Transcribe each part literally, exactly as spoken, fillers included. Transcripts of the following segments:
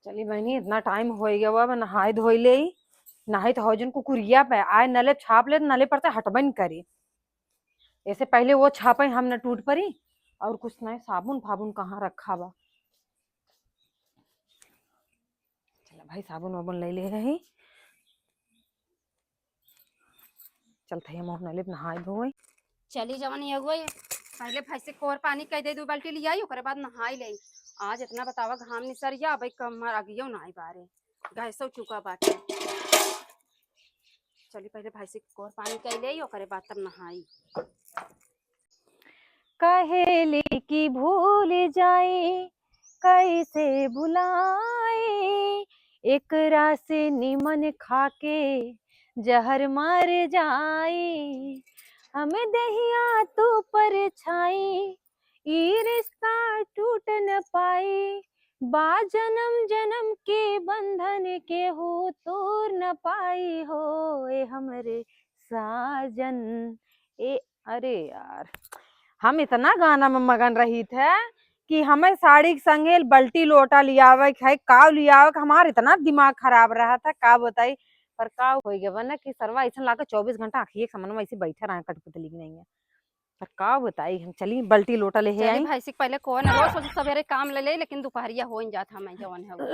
चली बहिनी, इतना टाइम होइ गवा, अब नहाइ धोइ लेई। नाहीं त हौ जौन कुकुरिया पे आए, नले छाप ले, नले पर से हटबे न करी। ऐसे पहिले वो छापे हम न टूट परी। और कुछ नहीं, साबुन फाबुन कहाँ रखा बा? चला भाई, साबुन वाबुन ले ले रही। चलत है, हम अपना लेप नहाए धोए। चली जवन ये हुए, पहिले भैंसे कोर पानी कह दे, दो बाल्टी लियाई, ओकरे बाद नहाई ले। आज इतना बतावा घाम निसर जा, अबे कम अगियो नाई बारे, गैसो चुका बाटे। चली पहिले भैंसे कोर पानी कह ले, ओकरे बाद तब नहाई। कहेली कि भूल जाई, कैसे भुलाई, एकरा से निमन खाके जहर मर जाई। हम देहिया तू परछाई, ई रिश्ता टूट न पाई, बा जनम जनम के बंधन केहू तोड़ न पाई हो, ए हमरे साजन। ए, अरे यार, हम इतना गाना में मगन रही थे कि हमें साड़ी के संगे बल्टी लोटा लियावे के है, काव लियावे के, हमार इतना दिमाग खराब रहा था, का बताई। पर का होइ गवा ना कि सरवा ऐसन लागे चौबीस घंटा आँखिए के सामने में ऐसे बैठे रहे, कठपुतली की नहीं है। पर का बताई, हम चली बल्टी लोटा ले चली आई। भैंसी के पहिले कौन है, रोज सोचे सवेरे काम ले ले, लेकिन दोपहरिया हो ही जात हमें जवन है वो।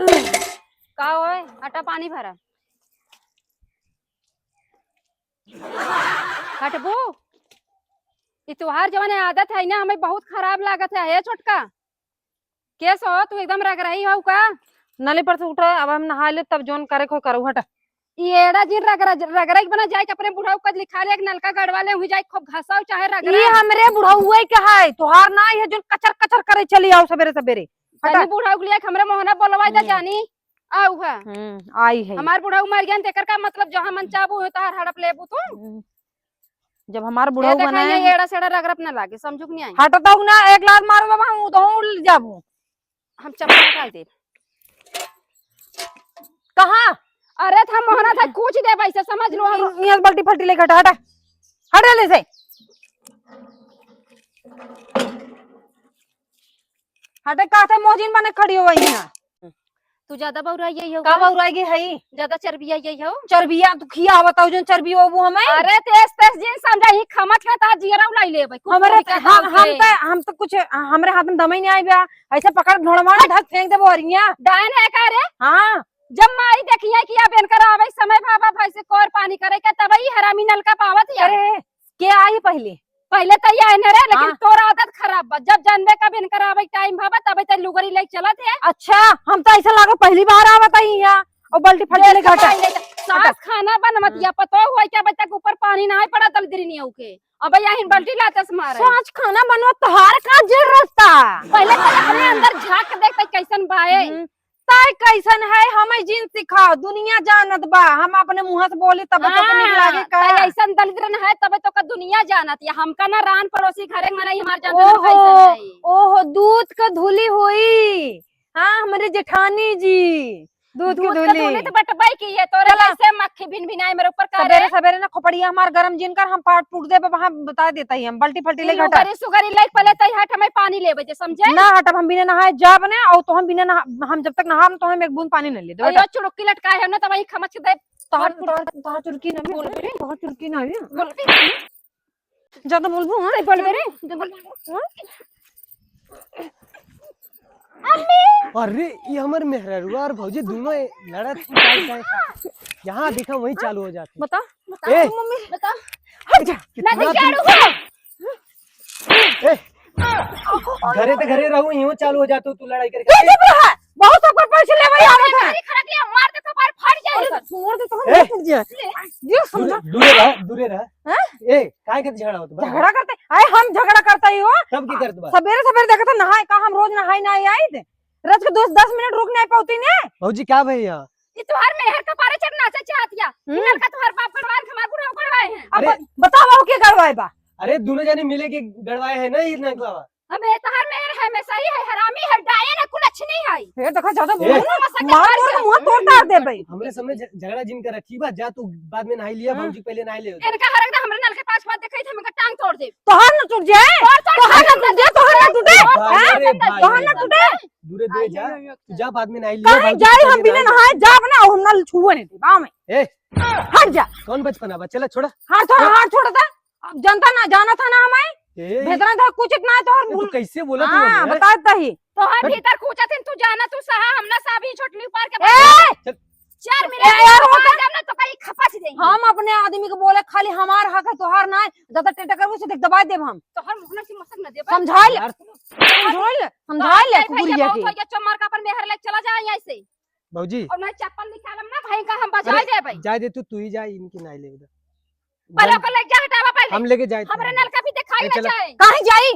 का होए, आटा पानी भरा। हटबू? ई तोहार जवन आदत है ना, हमें बहुत खराब लागत है। हे छोटका, केस हो, तू एकदम रगरही हो का? नली पर से उठा, अब हम नहा ले, तब जौन करे को करू, हट। ई एड़ा जिन रगरा-, रगरही बना जाए कि अपने बुढ़ऊ का लिखा ले, एक नलका गड़वा ले, हुई जाए खूब घसाओ चाहे रगरा। ई हमरे बुढ़ऊ के है, तोहार ना है, जौन कचर कचर करे चली आओ सबेरे सबेरे। हटा। तनी बुढ़ऊ के लिए हमरे मोहना बोलवाई दा हम्म। जानी। आऊ है। हम्म, आई है। हमार बुढ़ऊ मर गया, तेकर का मतलब जहाँ मन चाहबू हो तहार हड़प लेबू तू। हम्म। जब हमार ए बुढ़ऊ देखा, बनाए ये एड़ा सेड़ा रगरप ना लागे, समझू कि नहीं आई? हटताऊ ना, एक लात मारो बाबा, हम उधर उड़ जाबू। हम चप्पल निकाल देब। कहाँ? अरे था मोहना था, कूच देब ऐसे, समझ लो हम। ये बल्टी फल्टी लेके हटा, हटा। हट ले से। हटे, का थे मोहजिन बने खड़ी हो गई है? तू ज्यादा बौराई यही हो का का? बौराई गई है? ज्यादा चर्बिया यही हो? चर्बिया तू खिया बताओ, जो चर्बी हो वो हमें। अरे तेज तेज जिन समझा ही खमत है, ता जियरा उलाई लेबे। कुकुर हमरे का हम, गाँव हम के। त, हम त कुछ, हमरे हाथ में दमई नहीं आई बा। ऐसे पकड़ ढोड़वा में धक फेंक देबो हरिया। डायन है का रे? हाँ। जब माई देखिए कि अब इनकर आवे समय भावा भाई से कोर पानी करे के, तब ई हरामी नलका पावत है। अरे, के आई पहले? पहले त ई आए न रहे, लेकिन हाँ। तोर आदत खराब बा। जब जानबे कब इनकर आवे टाइम भावा, तबे त लुगरी ले चलत है। अच्छा, हम त ऐसा लागे पहली बार आवत है यहाँ और बल्टी फल्टी ले घटा। सास खाना बनवत हम्म। या पतो हुआ क्या, बच्चा के ऊपर पानी ना पड़ा दलदरी नहीं होके। अब यहाँ बल्टी लाते से मारे। सास खाना बनवत तोहार का जरूरत था? पहले तो अपने अंदर झांक के देख कैसन बाए। हम्म। तय कैसन है, हमें जिन सिखाओ, दुनिया जानत बा, हम अपने मुंह से बोली तब तो हाँ, निक लागे का? तय ऐसन दलिद्रन है, तब तो का दुनिया जानत या। हमका ना रान पड़ोसी घरे में नहीं, हमार जानत ओहो, कैसन है। ओहो, दूध का धुली हुई। हाँ, हमरे जेठानी जी, दूध की दूध का धुली। धुली तो बटबाई की है, तोरे चला। जैसे मक्खी भिन भिनाए मेरे ऊपर का सबेरे रे? सबेरे ना खोपड़िया हमार गरम जिन कर, हम पाट टूट दे, वहाँ बता देता ही हम, बल्टी फल्टी ले घटा। लुगरी सुगरी ले पहले तई हट, हमें पानी ले बजे, समझे? ना हटब, हम बिना नहाए जाब ने, और तो हम बिना नहा, हम जब तक नहाब तो हम एक बूंद पानी नहीं ले देब, अयो, हटा। चुड़ुक्की लटकाए है ना, तब वही खमच के दे। तोहर, तोहर, तोहर चुड़की ना बोल बे। तोहर चुड़की ना बे। बोल बे। ज्यादा बोलबू, हाँ? नहीं बोल बे रे। ज्यादा बोल। हाँ? अम्मी। अरे, ये हमर मेहररुआ और भौजी दोनों ए-, लड़त ही चाल चाल। यहाँ देखा वही चालू हो जाती। बता, बता, ए! मम्मी, बता। हट जा। कितना ना दिखाड़ू तुम हो। ए, घरे ते घरे रहू, यूं चालू हो जातू तू लड़ाई करके। तू चुप रहा। बहुत सब पर पैसे लेवे आवत है। गाड़ी खड़क लिया, मार दे तो बार फट जाए। अरे, छोड़ दे तो हम ए! फट जाए। ले। ये समझा। दूरे, दूरे रह, दूरे रह। हैं? ए, काहे के झगड़ा होत बा? झगड़ा करते? अरे हम झगड़ा करता ही हो। तब की करत बा? सबेरे सबेरे देखत नहाए का, हम रोज नहाए ना आई थे। रोज के दस, दस मिनट रुक नहीं पाती ने। भौजी का भैया? ये तोहार मेहर का पारे चढ़ नाचे चाहतिया। हम्म। ये नलका तोहार बाप गड़वाए, हमार बुढ़ऊ गड़वाए हैं। अब अरे। ब-, बताओ के गड़वाए बा? अरे दोनों जने मिले के गड़वाए हैं ना ये नलका। अबे तोहार मेहर है, मैं सही है, हरामी है, डायन है, कुलच्छनी है। फिर देखा, ज्यादा ए। बोलो ना, मार मार के मुंह तोड़ तार देबे। हमरे सामने झ-, झगड़ा जिन करा, ठीक बा? जा तू बाद में नहाई लिया, हाँ। भौजी पहले नहाई ले। इनका हर एकदम हमरे नल के पास बात देखाई, हम इनका टांग तोड़ देब। तोहार न टूट जाए, तोहार, तोहार न टूट जाए, तोहार न टूटे, भाई, हाँ? अरे भाई, तोहार न टूटे। दूरे दूरे जा, तू जा बाद में नहाई लिया, काहे भौजी जाई, पहले हम बिना नहाई ले। नहाए जाब ना, हम नल छुए नहीं देबा में। ए। हट जा। कौन बचपना बा? चला, छोड़ा। हाथ छोड़ा, छोड़ा। हाथ छोड़ा था। अब जनता ना, जाना था ना हमें। ए, भीतर था कुछ इतना है तोहर ए, तू भूल। कैसे बोला तू हाँ, हमें? बता दही। तोहर हट। भीतर कुछ है, तू जाना, तू सहा, हम ना सहा, अभी छोटनी ऊपर के ए! चल। चार ए, मिनट यार, बाद होता। जब ना तो कहीं खपच देंगे। हम अपने आदमी को बोले, खाली हमार हक है, तोहार ना है। ज्यादा टेटा करबो से देख दबाई देब हम। तोहर मुंह ना से मसक न देबे। समझा ले। यार। समझा ले, समझा ले, भैया, कुकुरिया बहुत के। हो गया, चमार का अपन मेहर ले चला जा यहाँ से। भौजी। और ना चप्पल निकालम ना भाई का हम बचा अरे, दे भाई। जाए दे तू, तू ही जा, इनकी नाई लेवे दे। पहले जाओ। ओकर ले जा, हटावा पहले। हम लेके जाए हमरे थे। नलका भी दिखाई ए, ना चला। जाए। काहे जाई?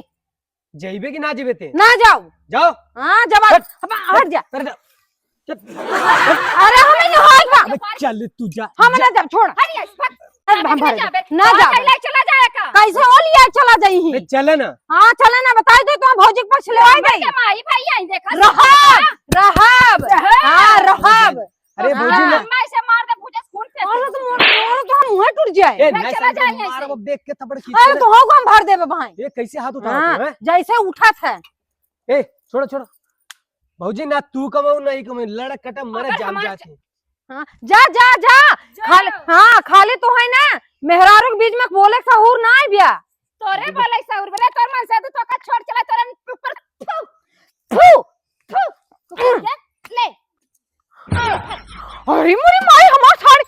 जइबे कि ना जइबे ते? ना जाओ। जाओ। हाँ, जब हट। अब हट जा। अरे, चल। अरे, हमें नहीं होएगा। अबे, चल तू जा, हम जा। ना जाब, छोड़। हट जा, फट। अरे, हम भरे जाबे। ना जाबे। चला जाए का? कैसे हो लिया चला जाई ही? बे, चले ना। हाँ, चले ना, बताई दे तो हम भौजी के पक्ष लेवाई दे। के माई भाई आई देखा। रहब, रहब। रहब। हाँ, रहब। अरे हाँ। भौजी ना। मैं इसे मार दे, भुजा खून फेंक अरे दे। तो मोर, मोर तो हम मुंह टूट जाए। ए, मैं नहीं चला समझ जाए मार ऐसे। वो देख के थप्पड़ खींच अरे ले। तो हो को हम भर देबे भाई। ये कैसे हाथ उठा हाँ, रहे हो, हैं? जैसे उठत है। ए, छोड़ो, छोड़ो। भौजी ना तू कमाऊ, ना ही कमाऊ, लड़क कटा मरे अगर जाम हमार जात च- है। हाँ, जा, जा, जा। जा। खाली, हाँ, खाली तो है ना, मेहरारू के बीच में बोले के सहूर ना आइ बिया। तोरे बोले सहूर बोले, तोर मन से तू तो का छोड़ चला, तोरे ऊपर, थू, थू, थू, कुकुर के, ले। अरे मोरी माई, हमार साड़ी,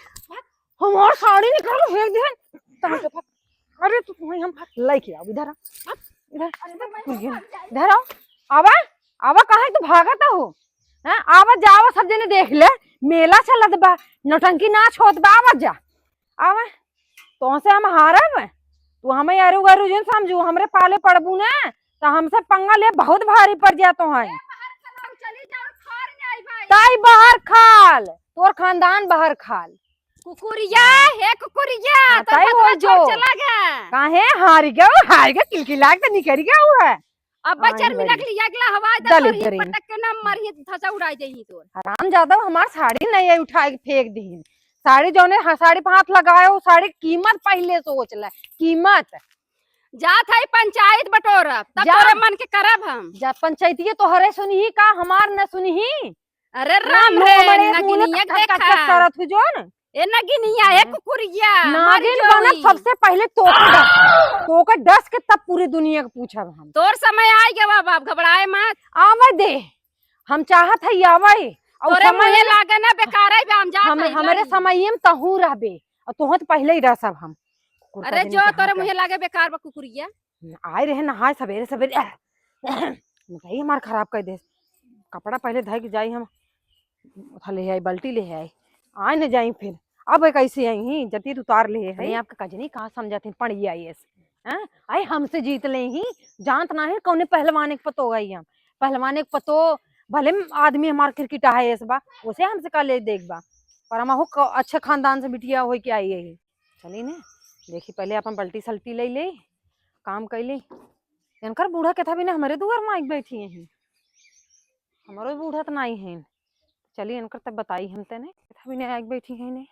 हमार साड़ी निकाल के फेंक दे। अरे तू, तुम्हें हम लेके आओ, इधर आ, इधर, इधर आओ, आवा, आवा, काहे तू भागत हो? हैं? आवा जावा, सब जने देख ले, मेला चलत बा, नौटंकी नाच होत बा, आवा जा, आवा, तोहसे हम हारब? तू हमें अरु गरु जिन समझू, हमरे पाले पड़बू ना, तो हमसे पंगा ले बहुत भारी पड़ जातो है। ए, बाहर खाल, हम चली जाओ, खार नहीं आई भाई। ताई बाहर खाल, तोर खानदान बाहर खाल। कुकुरिया, हाँ। हे कुकुरिया, हाँ, तोर ताई भतवा बोल जो। छोड़ चला गया। काहे हार गया, हार गया, किलकिला के निकल गया वो है। अब आई बचर में बड़ी। नकली अगला हवा दे दलित तोर ही दरिन। पटक के ना मरिए, धजा उड़ाई देही तोर। हराम जादा, हमार साड़ी नहीं आई, उठाए के फेंक दीन। साड़ी जौने, हाँ, साड़ी पे हाथ लगाए, वो साड़ी कीमत पहले सोच ले, कीमत। जात है पंचायत बटोरब, तब जा। तोरे मन के करब हम। जा, पंचायतिये तोहरे सुनही का, हमार न सुनही? अरे ना, राम लो रे, बड़े नगिनिया मुँह देखा। कस करत हु जोन। ए नगिनिया, ए हम्म। कुकुरिया, मर नागिन बनब जोई। सबसे पहले तोके डस, तोके डस के तब पूरी दुनिया के पूछब हम। तोर समय आइ गवा बाप, घबराए मत। आवे दे, हम चाहत है आवे, और तोरे समय मुँहे में लागे ना बेकार है, हम जात हम, है, हमरे लड़ी। समय में तहू रहबे, और तोह तो पहले ही डसब हम। कुकुर का अरे दिन जो कहाँ तोरे का। मुँहे लागे बेकार बा कुकुरिया। आए रहे नहाए सबेरे सबेरे, बताइए हमार खराब कर दे। कपड़ा पहले धइ के जाई हम, उठा ले आई, बाल्टी ले आई, आए न जाई फिर। अब कैसे आई ही, जतीत उतार ले है। अरे आपका कजनी कहाँ समझत ही, पढ़िए आई एस। हैं? आए हमसे जीत ले ही, जानत ना है कौने पहलवान एक पतो गई हम। पहलवान एक पतो, भले आदमी हमार क्रिकेट है एस बा, उसे हमसे का ले देख बा। पर हम हो क-, अच्छे खानदान से बिटिया होई के आई है। चली ने, देखी पहले अपन बल्टी सल्टी ले ले, काम कैली। इनकर बूढ़ा केथा बिना हमरे दुआर में आइके बैठी हैं। हमरो बूढ़ा त नाई हैं। चली इनकर तब बताई हम तने, केथा बिना आइके बैठी हैं ने।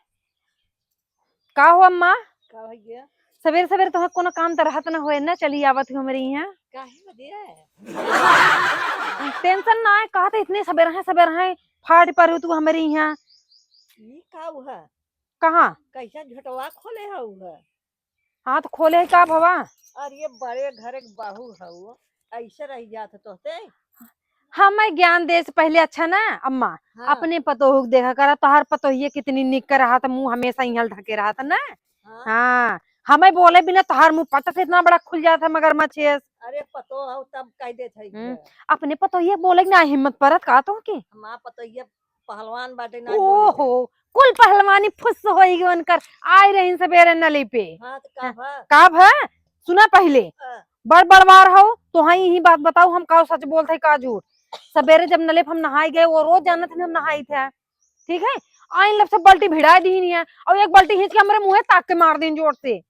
का हो अम्मा? का भैया? सबेरे सबेरे तोहे कोनो काम त रहत न होए ना, चली आवत हो हमरे यहाँ। काहे बदे? टेंशन ना है, कहत इतने सबेरे हैं, सबेरे हैं, फाट पर तू हमरे यहाँ। ई का हुआ? कहाँ? कैसा झोटवा खोले हउ है? हाँ, तो खोले है का भवा? अरे, बड़े घर के बहू हउ, ऐसे रह जात तोहते? हमें ज्ञान दे से पहले अच्छा ना, अम्मा, हाँ। अपने पतोहू के देखा करा, तोहार पतोहिए कितनी निक रहत, मुँह हमेशा इहल ढके रहत ना। हाँ। हाँ, हमें बोले बिना तोहार मुँह पट से इतना बड़ा खुल जात है मगरमच्छ है। अरे, पतोह हउ तब कह देत है हम्म, क्या? अपने पतोहिए बोले के ना हिम्मत परत का तोहके? हमार पतोहिए पहलवान बाटे, ना बोले ओहो, कुल पहलवानी फुस होई गई उनकर। आए रहिन सबेरे नली पे। हाँ, तो का हैं? भा? का भा? सुना पहले। हाँ। बड़ बड़वार हो, तो हाँ यही बात बताओ, हम का सच बोलत है, का झूठ? सबेरे जब नले पे हम नहाए गए, वो रोज जानत है हम नहाई थे, ठीक है? आइन लब से बाल्टी भिड़ा दीन है, और एक बाल्टी खींच के हमरे मुँहे ताक के मार दीन जोर से।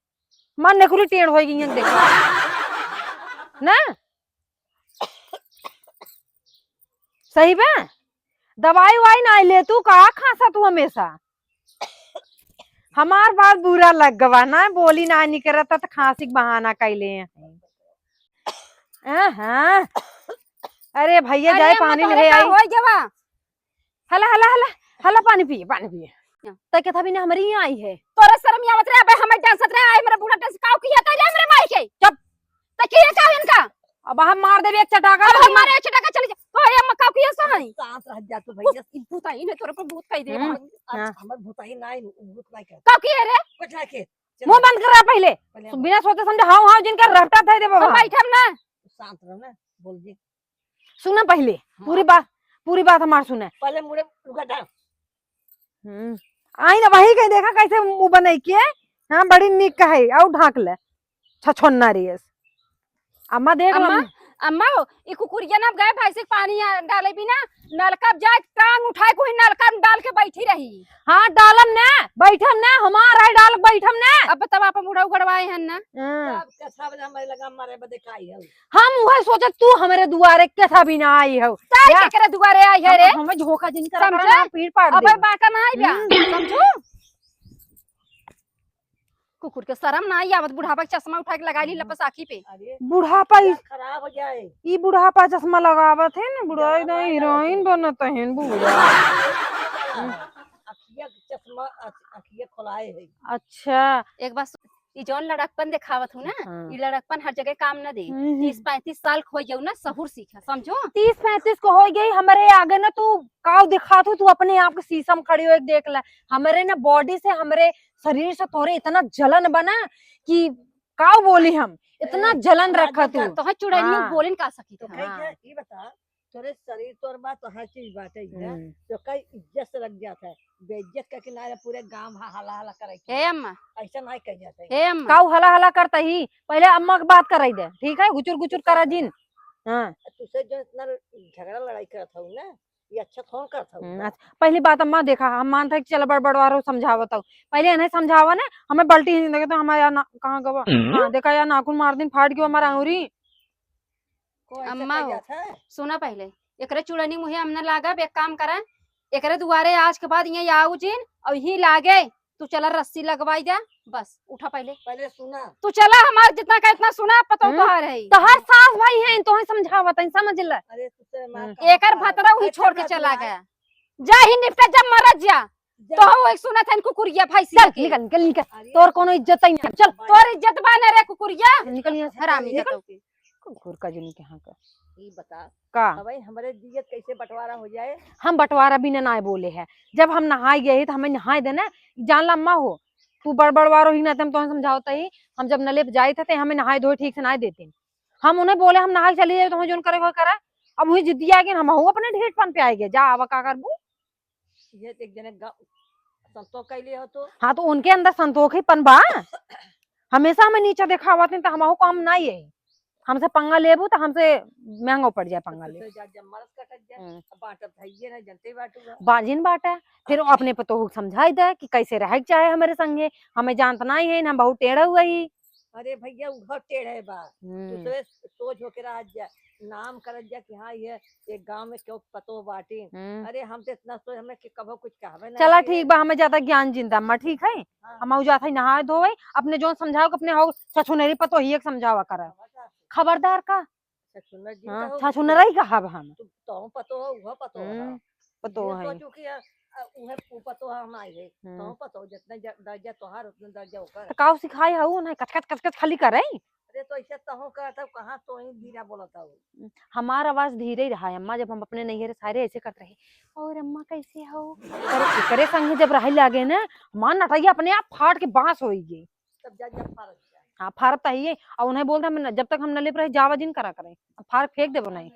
मार नेकुरी टेढ़ होई गई है, देख। ना? सही बा? दवाई उवाई नाहीं ले तू, का खाँसा तू हमेसा? हमार बात बुरा लग गवा ना, बोली ना निकरत त खाँसी के बहाना कइले हैं। आहा। अरे भइया, अरे जाए अम्मा, पानी तोहरे ले का आई। होई गवा? हला, हला, हला, हला, पानी पिए, पानी पिए। हाँ। तै केथा बिना हमरे यहाँ आई है। तोरे शर्म आवत रहे, अबे हमें डांसत रहे, आई मेरा बूढ़ा डांस काऊ किया तै रे मेरे माई के। चुप। तै किया का इनका? अब हम मार देबे एक चटाका अब लगी। हमारे चटाका चली जा। तो ये अम्मा काऊ किया सही। शांत रह जा तू भइया। भूताई ने तोरे पर भूत कह दे। हम्म, आज हाँ। हमर भूताई ना आई, भूत ना कर। काऊ किया रे? कुछ ना के। चल। मुँह बंद कर रहा पहिले। पहिले बिना सोचे समझे हाँ हाँ जिनका रपटा धइ देबो हम हम। बैठब ना। शांत रह ना, बोल जी। सुना पहिले, हाँ। पूरी बात, पूरी बात हमार सुने। पहिले मुड़े लुगा डाल। हम्म। आई ना वही कहीं देखा कैसे मुँह बनाई के, हाँ, बड़ी निक कहे, आउ ढाँक ले। छछोन्ना रे। अम्मा देख अम्मा, लम- अम्मा हो, ई कुकुरिया ना गए भैंसी के पानी आ, डाले बिना, नलका जाए टांग उठाए कोई नलका में डाल के बैठी रही। हाँ, डालम ना, बैठम ना, हमार है डाल के बैठम ना। अब तब आप बुढ़ऊ गड़वाए हैं ना। हाँ। अब कथा वाला हमारे लगा मारे बदे का आई है। हम उहे सोचत तू हमरे दुआरे केथा बिना आई हो। तार या। केकरे दुआरे आई है रे? हम, हमें झोंका जिन कर समझे? पीठ पाड़ अबे दे। बाटा ना आई बा। हम्म। समझू? कुकुर के शरम ना आई आवत, बुढ़ापा के चश्मा उठा के लगा ली लपस आँखी पे। अरे, बुढ़ापा ई खराब हो जाए। ई बुढ़ापा चश्मा लगावत है ना, बुढ़ा ज्यादा एकदम ना हीरोइन लगावत है। बनत है बूढ़ा। अखिया के चश्मा, अख-, अखिया खोलाए है। अच्छा। एक बात सुन, ई जौन लड़कपन देखावत हूँ ना, हाँ। ई लड़कपन हर जगह काम न दे। हम्म, हम्म। तीस पैंतीस साल के हो जाऊ ना, सहूर सीखा, समझो? तीस पैंतीस को हो गई, हमरे आगे ना तू काव दिखात हो, तू अपने आप के शीशा में खड़ी हो, एक देख ले। हमरे ना बॉडी से, हमरे शरीर से तोरे इतना जलन बना कि काव बोली हम, इतना ए, जलन हाँ, रखा जब तू। तोहे चुड़ैलियों हाँ। बोले न का सकी तो था। कही हाँ। के, ई बता, तोरे शरीर तोर बा, तो हर चीज बाटे ही है। हम्म। तो कई इज्जत से रख जात है, बेइज्जत करके ना पूरे गांव हा हला हला करे के। हे अम्मा। ऐसा ना कह जात है। हे अम्मा। काऊ हला हला करता ही, पहले अम्मा के बात कराई दे, ठीक है? गुचुर गुचुर करा जिन। हाँ। तुसे जो इतना झगड़ा लड़ाई करत हूँ ना, ये अच्छा कौन करत हूँ? हम्म, अच्छा, पहली बात अम्मा देखा, हम मानत है कि चलो बड़ बड़वारो समझावत हूँ, पहले इन्हें समझावा ना, हमें बल्टी ही नहीं देखे तो हमारे यार ना, कहाँ गवा? हम्म। हाँ, देखा यार नाखून मार दिन फाट गयो हमारा अंगूरी। को ऐसे अम्मा कह हो, जात है? सुना पहले, एकरे चुड़नी मुहे हम न लागब, एक काम करा, एकरे दुआरे आज के बाद यहाँ आऊ जिन और यहीं लागे, तू चला रस्सी लगवाई जा, बस उठा पहले। पहले सुना। तू चला, हमार जितना का इतना सुना, पतो हम्म। तोहार है। तोहार सास भाई हैं, तोहे समझावत हैं, समझ ले। अरे तू तेरे माँ हम्म। का एकर बाप भतरा वही ऐसा छोड़ के ना चला सुना। गया। जा ही निपटा, जब मरत जा। जा। तो हो एक सुनत है कुकुरिया भैंसिया चल, के। निकल, निकल, निकल। अरे तोर कोनो इज्जत ही नहीं, चल। तोर इज्जत बा ना रे कुकुरिया। निकल यहाँ से, हरामी निकल। कतौ के। कुकुर का जुनी के यहाँ का। ई बता, का? अबे हमरे जियत कैसे बंटवारा हो जाए? हम बंटवारा भी ना, ना बोले है। जब हम नहाए गए ही तो हमें नहाए देना, जान ला अम्मा हो। तू बड़ बड़वारो ही ना, हम तोहन समझावत ही, हम जब नले पे जाए थे, ते हमें नहाए धोए ठीक से ना देते। हम उन्हें बोले, हम नहाए चली जाए, तुम्हें जोन करे को करा। अब वही जिद्दी आ गई, हम हूँ अपने ढेठपन पे आए गए, जा आवा का करबू? ये एक जने गा-, संतोष कैले हो तो? हाँ, तो उनके अंदर संतोष ही पन बा। हमेशा हमें नीचा देखावत हैं, तो हमहू काम ना ही है। हमसे पंगा लेबू, तो हमसे महंगा पड़ जाए पंगा तो ले। जा, जा, मरद कटत जाए, हम्म। अब बांटत है, ये ना जनते बाटू बा। बाजिन बाटा, फिर अपने पतोहू के समझाई दे कि कैसे रहे के चाहे हमारे संगे, हमें जानत ना ही है, हम बहुत टेढ़ा हुआ ही। अरे भैया, उहो टेढ़े बा। हम्म। दूसरे सोच होके रह जा, नाम करत जा कि हाँ, ये एक गांव में क्यों पतो बाटी। हम्म। अरे, हम तो इतना सोच, हमें कि कभो कुछ कहबे नहीं चला, किए। ठीक बा, हमें ज्यादा ज्ञान जिंदा अम्मा, ठीक है? हाँ। हम आऊ जात है नहाए धोए, अपने जोन समझाओ कि अपने हो छछुनरी पतो ही एक समझावा करा। खबरदार। खबरदार का? छछुनर जी हाँ, का हो? छछुनरई का हब हम। तू, तोहू पतो हो, उहो पतो हो। हम्म। पतो ये है। सोचू कि, अ, अ, उहे उ पतो हम आई है। हम्म। तोहू पतो, जितना ज-, दर्जा तोहार, उतना दर्जा ओकर। तो काऊ सिखाए हऊ उन्हें कचकच, कचकच खाली करे? अरे तो ऐसे तोहू का, तब कहाँ तोही धीरा बोलत हऊ? हमार आवाज धीरे ही रहा है अम्मा, जब हम अपने नैहर सारे ऐसे करत रहे, "और अम्मा कैसे हो?" पर एकरे संगे जब रहे लागे ना, हमार नटैया अपने आप फाट के बांस होई गई। तब जा, जा फारत जा। हाँ, फारत तो है ही। और उन्हें बोलता, "हम न-, जब तक हम न लेप रहे, जावा जिन करा करें, अब फार फेंक देबो नहीं।"